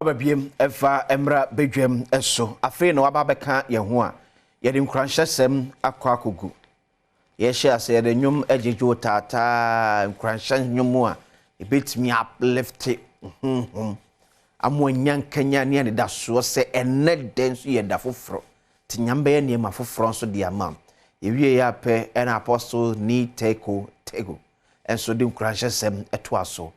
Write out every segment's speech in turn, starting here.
Aba biem ɛfa mmra badwam so. Afei na waba abɛka yɛn ho a, yɛde nkuranhyɛsɛm akɔ akɔgu. Yɛhyɛ ase yɛde nnwom gyegye wo taataa, nkuranhyɛ nnwom a ɛbɛtumi uplifte honhom ama wanya nkanyan ne anidasoɔ sɛ ɛnnɛ dɛ nso yɛ da foforɔ. Nti Nyame bɛyɛ nneɛma foforɔ nso de ama wo. Yɛwie yɛ apɛ ɛna Apostle Nii Teiko Tego nso de nkuranhyɛsɛm toa so.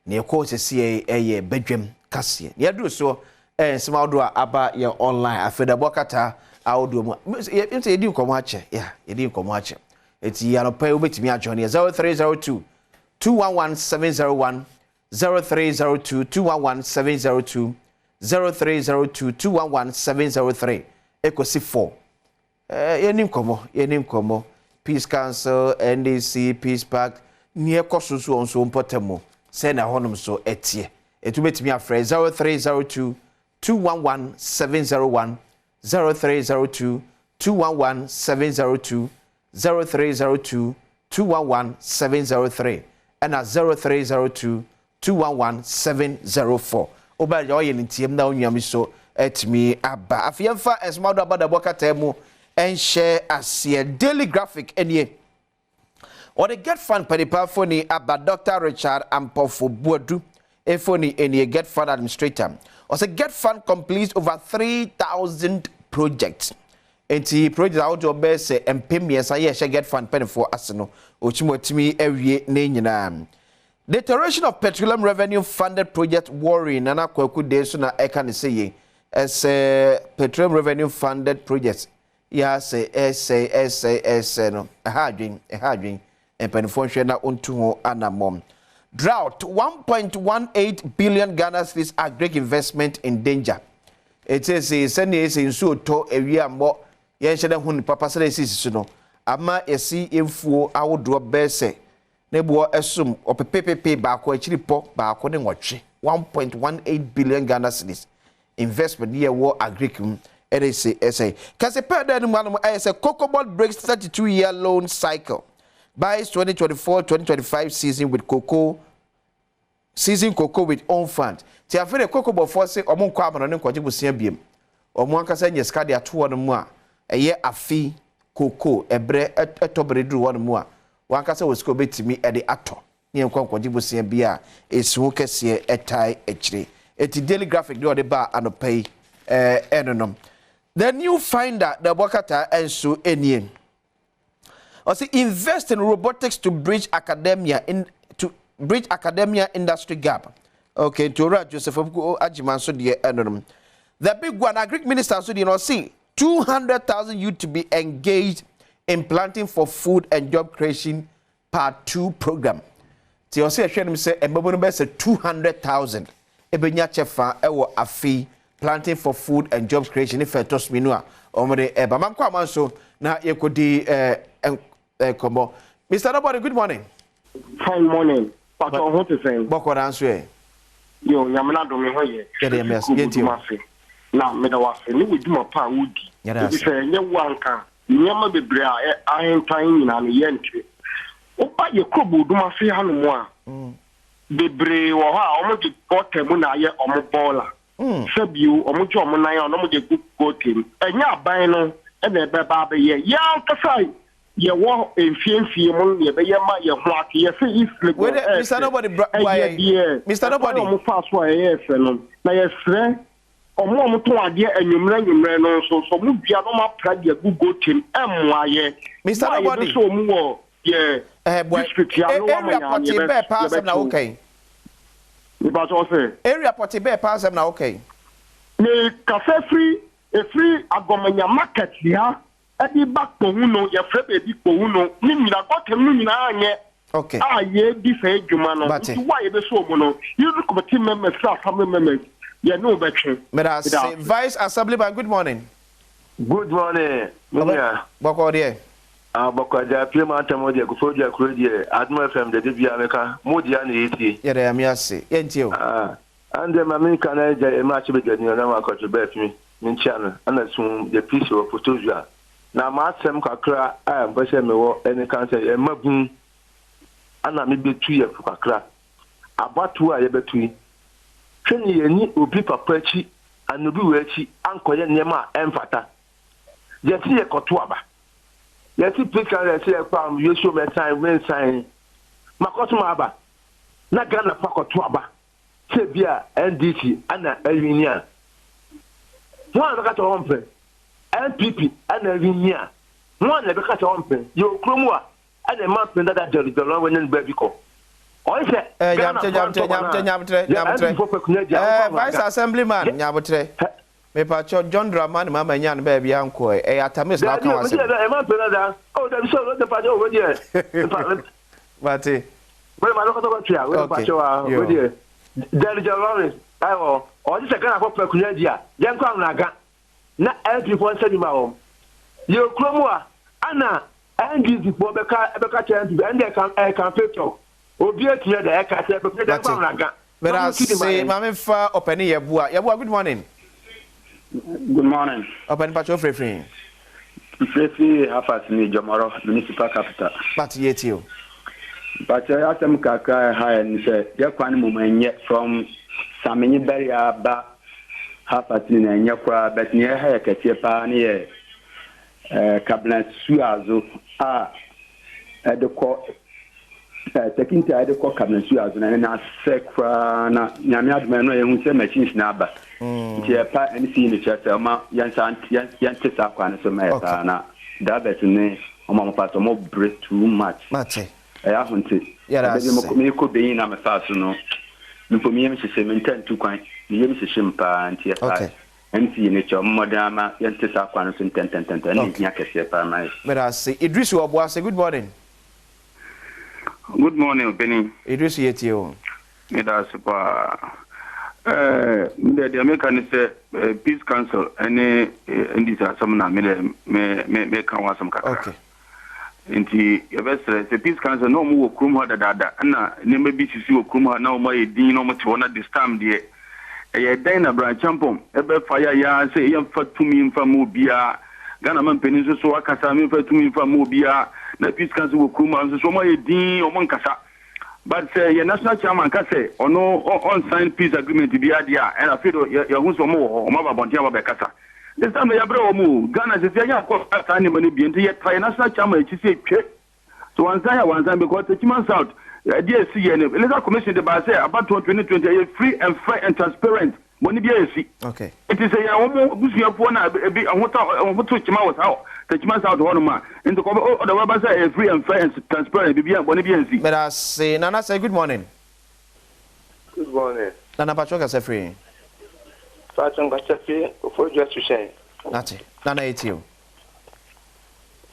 Nea ɛkɔɔ sɛsiɛ yi yɛ badwam kaseɛ. Nea aduru soɔ yɛ nsɛm ahodoɔ a aba yɛn online afei krataa ahodoɔ mu. Yɛ sɛ yɛdi nkɔmmɔ akyɛ. Yeah, yɛdi nkɔmmɔ akyɛ. Eti anɔpa yi wobɛtumi ajoin yɛ 0302 211 701, 0302 211 702, 0302 211 703 ekosi 4. Yɛni nkɔmmɔ, yɛni nkɔmmɔ. Peace Council, NDC, Peace Park, nea ɛkɔ so nso wɔ nso mpɔtam mu sɛ na ɛhɔnom so ɛteɛ. Etu bɛtumi afrɛ 0302 211 701, 0302 211 702, 0302 211 703 ɛna 0302 211 704. Wobɛyɛ ɔyɛ ne ntiam na onua mi so ɛtumi aba. Afei yɛmfa nsɛm aba dabɔ kata mu ɛnhyɛ aseɛ. Daily Graphic ɛnie. Ɔde GETFund panipa ni aba, Dr Richard Ampofo Buadu efoni enie, GETFund administrator. Ɔsɛ GETFund completes over 3000 projects. Nti project ahodoɔ bɛyɛ sɛ 3000 yɛ ɛhyɛ GETFund panifoɔ ase no, otumi otumi awie ne nyinaa. Deterioration of petroleum revenue funded project worry. Nana Kwaku de so na ɛka ne sɛ yie ɛsɛ petroleum revenue funded projects yɛ asɛ ɛsɛ ɛsɛ ɛsɛ no ɛha adwen, ɛha adwen. Mpanimfoɔ nhwɛ na ɔntu ho anammɔm. Drought, 1.18 billion Ghana cedis agric investment in danger. Ɛte sɛ sɛnea ɛsɛ nsuo tɔ awia mmɔ yɛnhyɛ dɛ ho ne papa sɛdeɛ ɛsisi so no ama yɛsi mfuo ahodoɔ bɛɛ sɛ ne boɔ ɛsom ɔpepepepe baako akyiri pɔ baako ne nwɔtwe. 1.18 billion Ghana cedis investment yɛ wɔ agric mu ɛde sɛ ɛsɛ kɛse pɛɛ dɛ no mu anom ɛyɛ sɛ Cocobod breaks 32 year loan cycle, buys 2024-2025 season with cocoa season cocoa with own fund. Ti afei de Cocobodfoɔ sɛ ɔmo nkɔ amano ne nkɔgye bosia biem, ɔmo ankasa nyɛ sika de ato hɔ no mu a ɛyɛ afi cocoa ɛbrɛ ɛtɔ bere duru hɔ no mu a wankasa wɔ sika obetumi ɛde atɔ ne yɛn nkɔ nkɔgye bosia bi a esi ho kɛseɛ ɛtae akyire. Eti Daily Graphic de ɔde ba anɔpa yi ɛno nom. The New Finder na ɛbɔ kata ɛnso ɛnie. Ɔsɛ invest in robotics to bridge academia industry gap. Okay, nti owura Joseph Obuku Agyima nso deɛ ɛno nom. The big one, agric minister nso deɛ no, ɔsi 200,000 youth to be engaged in planting for food and job creation part two program. Ti ɔsɛ ɛhwɛ no sɛ mmabɔ no bɛyɛ sɛ 200,000 ebenya kyɛfa ɛwɔ afi planting for food and job creation ne fɛ ɛtɔ so mmienu a wɔn de ɛba. Mankɔ ama nso na yɛkɔdi nkɔmmɔ. Mr Nobody, good morning. Fine morning. Pàtó ɔho te sɛn? Bɔkɔ na nso yɛ. Yo, Nyamena dom ho yɛ. Yɛde yɛn mɛs yɛn ti o. Na meda wase ne wo dwuma pa a wodi. Yɛda Ebi ase. sɛ ɛnyɛ wo anka nneɛma bebree a ahentan nyinaa no yɛnte. Woba yɛ kuro Bodum ase hanom a, bebree wɔ hɔ a wɔn de gɔta mu na ayɛ wɔn bɔɔla. Sɛbio wɔn gye wɔn nan a wɔn de gu gɔta mu. Ɛnyɛ aban no ɛna ɛbɛba abɛyɛ. Yɛn ankasa yɛwɔ mfiemfie mu no yɛbɛyɛ ma yɛn ho ate. Yɛsɛ East Legon. Wait, Mr. Nobody, ɛyɛ deɛ Mr. Nobody. ɛkwan a wɔn fa so a ɛyɛ fɛ no na yɛsrɛ ɔmo a ɔmo tɔn adeɛ anwummerɛ anwummerɛ no nso so ɔmo dua na ɔmo apra de agu gotem ɛmmoa yɛ. Mr. Mo a Nobody. yɛbɛsɛ ɔmo wɔ yɛ boy, district ya no wama area yɛ pɔte bɛɛ paa asɛm na woka yi. Nipa sɛ ɔsɛ. Area pɔte bɛɛ paa asɛm na woka yi. Me kasa firi efiri Agɔmanya market ha ɛde ba Kpohu no, yɛfrɛ baabi Kpohu no ne nyina gɔtɛm no nyinaa nyɛ a yɛdi saa adwuma no. Bate. Nti wo a yɛbɛsɛ ɔmo no, youth committee members ne assembly members, yɛne wo bɛtwe. Meda ase. Meda ase. Vice Assemblyman, good morning. Good morning, menua. Bɔkɔ deɛ. Abɔkɔgya pie mu atam deɛ kofo dua kuro deɛ Adom FM deɛ de bia meka mo deɛ na yɛtie. Yɛda Yame ase. Yɛntie o. Ah, ɛndeɛ ma menka na agya ɛma akye bɛdwa ni ɔnam akɔtwe bɛɛ fi menkyia no ɛna sum deɛ pisi wɔ fotozu na maasɛm kakra a mpɛ sɛ mewɔ ɛne ka sɛ ɛma bun ana mebɛtu yɛ fo kakra abatoɔ a yɛbɛtu yi. Hwɛ ne yɛanni obi papa akyi anaa obi wei akyi ankɔyɛ nneɛma a ɛmfata. Yɛse yɛkɔto aba. Yɛse peace council yɛse yɛkɔ a yɛsuo mɛsan mensan. Makɔso maba na Ghana fo akɔto aba sɛ bi a NDC ana awini a. Hwan na bɛka sɛ ɔmpɛ? NPP ana awini a. Hwan na ɛbɛka sɛ ɔmpɛ? Yɛwɔ kurom a ɛna ɛma mpɛn dada dɛrɛ dɛrɛ wɔn nyɛ baabi kɔ. Ɔyɛ sɛ Eh, Ghana nyabotrɛ fo nyabotrɛ antɔ nyabotrɛ wɔn a nyabotrɛ yɛ nyabotrɛ NPP fo pɛ kunya gya Eh, wɔn vice kɔ assemblyman nyabotrɛ. Mepakyɛw John Dramani Mahama nya no baabi ankɔ ɛ. Ɛyɛ Atamis na Dabi aka o, mesi w'asɛm. ɛdɛ ɛma mpɛn dada. Oh dabi sɛ ɔlɔdɛ pakyɛ o wedeɛ. Mpa Mate. wɛrɛ ma lɔkɔtɔ kɔ tua wɛrɛ Okay. pakyɛ wa Yo. wedeɛ. Dɛrɛ jɛ Lawrence ɛwɔ ɔdi sɛ Ghana fo pɛ kunya gya yɛn kɔ amunaga na NPP fo nsa bi ma wɔn. Yɛ kurom a ana NDC fo bɛka bɛka kyerɛ NPP ɛn deɛ ɛɛ campaign talk. Obi etumi ɛdɛ ɛka kyerɛ pɛ kunya gya yɛn kɔ Mate. amunaga. Meda Na mo ti di ma se yɛn. maame fa ɔpɛni Yɛboa. Yɛboa, good morning. Good morning. Ɔpɛni, pakyɛw, frɛfrɛ. Mfrɛfiri Hafas ni Jɔmɔrɔ municipal capital. Mate, yɛtie o. Mpakyɛ, asɛm kakra a ɛha yɛ ne sɛ yɛ kwan mu ɛnyɛ from Samenye bɛria ba Hafas ni na ɛnyɛ koraa, but nea ɛha yɛ kɛseɛ paa ne yɛ Kabena Suazo a ɛde kɔ Tekinti a ɛde kɔ Kabena Suazo na ɛne na asɛ koraa, na Nyame adom ɛno a yɛhu sɛ machines na aba, nti yɛpa NC no kyerɛ sɛ ɔma yɛnsa yɛnte saa kwan no so ma yɛ paa, na drivers ne ɔmo a ɔmo fa so ɔmo brɛ too much. Mate. Ɛyɛ ahonte. Yɛda Ɛbɛ bi ase. mekɔ bɛyi na mefa so no mpo meyam hyehyɛ me nta ntu kwan, meyam hyehyɛ m paa, nti yɛpa NC no kyɛ ɔmo mmɔden ama yɛnte saa kwan no so ntɛntɛntɛntɛn, ɛna ehia kɛseɛ paa ma yɛ. Meda ase. Idris wɔ Boase, good morning. Good morning, Benny. Idris, yɛtie o. Meda ase paa. Mede deɛ meka ne sɛ Peace Council ne NDC asɛm na mede me me meka ho asɛm kakra. Nti yɛbɛsrɛ sɛ Peace Council na ɔmo wɔ kurom ha dadaada, ɛna nneɛma bi sisi wɔ kurom ha na ɔmo ayɛ din na ɔmo te hɔ, na this time deɛ ɛyɛ dɛn na Bryan Acheampong ɛbɛfa yɛayɛ sɛ yɛmfa tumi mfa ma obiara? Ghana ma mpanin nso so akasa, memfa tumi mfa ma obiara, na Peace Council wɔ kurom ha nso so ɔmo ayɛ din, ɔmo nkasa. But sɛ yɛ national chairman ka sɛ ɔno ɔnsign peace agreement bi adeɛ a, ɛna afei do yɛho sɛ ɔmo wɔ hɔ, ɔmo aba abɔnten aba bɛkasa. This time yɛabrɛ wɔ mu o, Ghana sɛ sɛ yɛnyɛ akɔ saa nneɛma no bi, nti yɛta yɛ national chairman akyi sɛ etwe so wansan yɛ wansan, because Techiman South ɛdeɛ esi yɛ no, Electoral Commission de baa sɛ abatoɔ 2020 ɛyɛ free and fair and transparent, bɔnne bi ayɛ si. Nti sɛ yɛn wɔn busuafoɔ na ebi ɛhota ɛhoto kyima wɔ saa Techiman South hɔ nom a, nti kɔ ɔdɔ wɔba sɛ ɛyɛ free and fair and transparent, bibi a bɔnne bi ansi. Meda ase. Nana sɛ, good morning. Good morning. Nana, pakyɛw, kasa firi. Pakyɛ, nkasa fi Ofodua Suhyɛn. Mate. Nana, yɛtie o.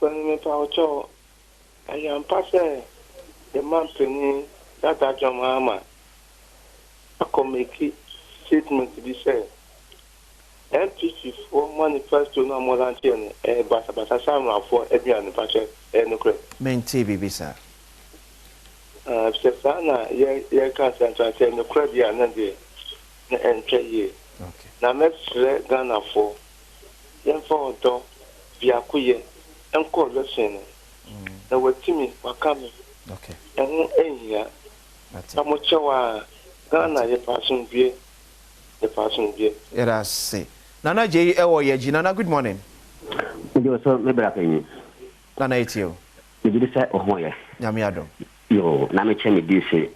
Pɛni, mepa wo kyɛw, ɛyɛ ampa sɛ yɛma mpanin dada John Mahama akɔ make statement bi sɛ NPP foɔ manifesto no a mo launch no ɛyɛ basabasa sɛ amoafoɔ aduane? Pakyɛ, ɛyɛ nokorɛ? Mente biribi saa. Sɛ saa na yɛka sɛ nso sɛ nokorɛ deɛ a, na deɛ na ɛntwɛ yie. Na mɛsrɛ Ghanafoɔ, yɛmfa ɔdɔ biakoyɛ nkɔ election no na watumi waka me ɛho nhia. Mate. Na mokyɛw a, Ghana yɛpɛ asomdwie, yɛpɛ asomdwie. Yɛda ase. Nana Gye ɛwɔ yɛgyi. Nana, good morning. Megye so, me bra panyin. Nana, yɛtie o. Megye di sɛ wo ho yɛ. Nyame adom. Yo, na mekyɛ me di se.